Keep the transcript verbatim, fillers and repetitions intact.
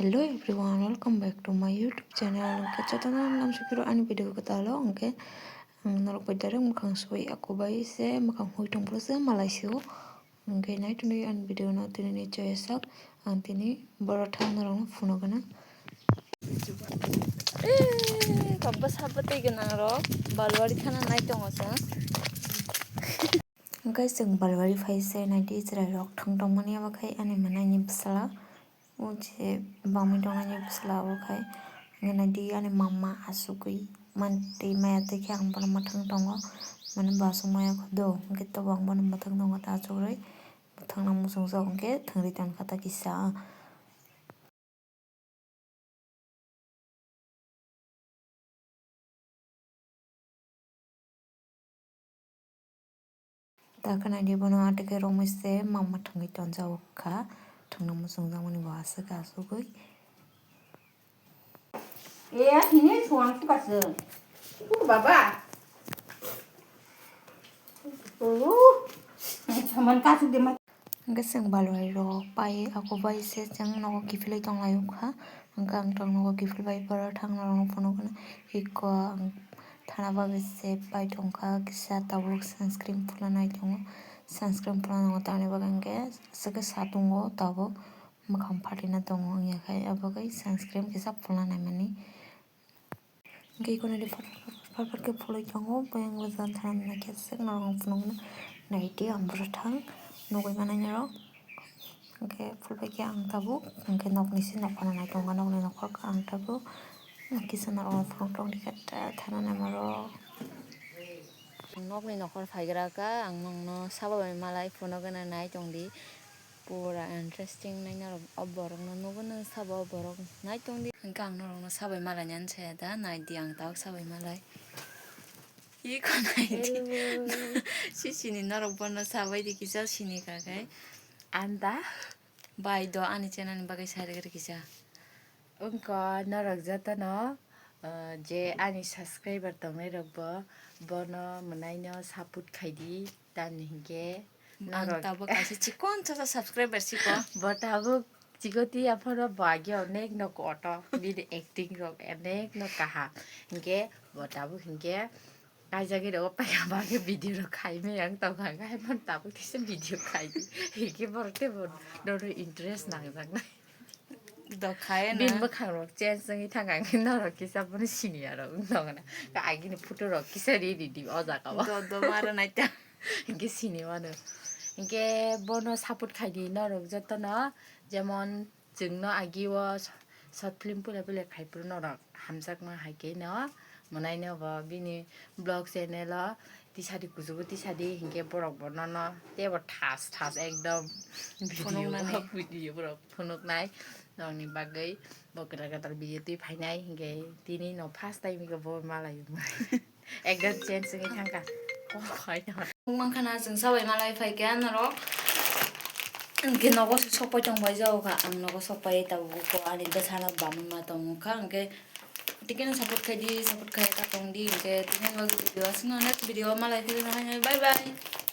Hello everyone, welcome back to my YouTube channel. Hwnkhe jotono namsukphuru ani video kwtalo, hwnkhe ang norok bai direct mwkhang sui ako bai se mwkhang hui tongphuru se malai sio. Hwnkhe nai tongdi ani video no tini ni choya sak ang tini borok thang norok no phunukgwna. Eee, kabba sabba tei gwnang rok balwari thana nai tongo chwng. Hwnkhe chwng balwari phai se naidi chwrai rok thang tongmani abo khai ani mwnai ni bwsala. O je bangwi tongnaini bwsla obo khai, hwnkhe naidi ani mama asugwi mantwi maya twi khe ang bono mwthang tongo, mane bo aswk maya kho do, hwnkhe tobo ang bono mwthang tongo ta asugwi, mwthangna muchungjak hwnkhe thwngwi tongkha ta kisa. Dakha naidi bono atwkhe romwi se mama thwngwi tonjago kha, thwngno muchungjakmani bo aswk asugwi. E, hini suang suka se. Ku baba. Oh, saman kasuk de ma. Hwnkhe chwng balwai rok pai ako bai se chwng nogo kiphilwi tonglaio kha. Hwnkhe ang tok nogo kiphil bai borok thang norokno phunukgwna. Iko ang thana bagwi se pai tongkha kisa tabuk sunscreen phulnai tongo. Sunscreen phulna nango tamni bagwi hwnkhe aswk khe satungo tabuk mwkhang phatina tongo wngya khe abo khe sunscreen kisa phulna naimani. Hwnkhe ikonori phar phar phar phar khe phulwi tongo, bayang bwsa thana naikhe aswk norok phunukgwna naidi ang bwrwthang nugwi manai norok. Hwnkhe phulbaikhe ang tabuk hwnkhe nokni se nokphano nai tongo, nokni nokhorkhe ang tabuk kisa norok phunuk tongdi khe thana naima rok. Nokni nokhor phaigra kha, ang nokno sabo bai malai phunukgwna nai tongdi. Pura interesting nai norok o borokno nukgo, nw sabo o borok nai tongdi. Hwnkhe ang norokno sabai malainani saya da, naidi ang tabuk sabai malai. Iko naidi. Hello. Sisini norok bono sabaidi kisa sini kakai. Anda. Bai do ani channel ni bagwi sari gari kisa. Wngkha norok jotono, uh, je ani subscriber tongnai rok bo, bono mwnaino support khaidi, tamni hinkhe ang norok tabuk kaisa chikon chasa subscriber siko. Bo tabuk chikoti aphano bo agi onek no koto, bini acting rok onek no kaham, hinkhe bo tabuk hinkhe kaijagwi rok paikha bagwi video rok khaimai ang tongkha, haiphano tabuk kisa video khaidi, hinkhe borok teibo nono interest nangjaknai. Dokhai bini na. Bwkhang rok change wngwi thangkha, hwnkhe norok kisa bono siniya rok wng tongna. Ka agini photo rok kisa ri di di o jaga o. Do, do, maro naita. Hwnkhe sini mano. Hwnkhe bono support khaidi norok jotono, jemon chwngno agi o short film pule pule khai phuru norok hamjakma hai khe no mwnaino bo bini vlog channel o tisadi kuchugo tisadi hinkhe borok bo nono teibo thas thas ekdom video phunuknani. Video borok phunuknai nokni bagwi bo kwtal kwtal video twi phainai hinkhe tini no first time khe bo malaio. Ekdom change wngwi thangkha. Kok hai no. Wngmang khana chwng sabai malai phaikha norok. Hinkhe nogo se sokpai tongbai jago kha ang nogo sokpai tabuk ko ani bwsano bamwi ma tongo kha hinkhe. Tikeno support khai di, support khai ta tong di, hinkhe tikeno bagwi video aswkno next video malai philwino hai bye bye.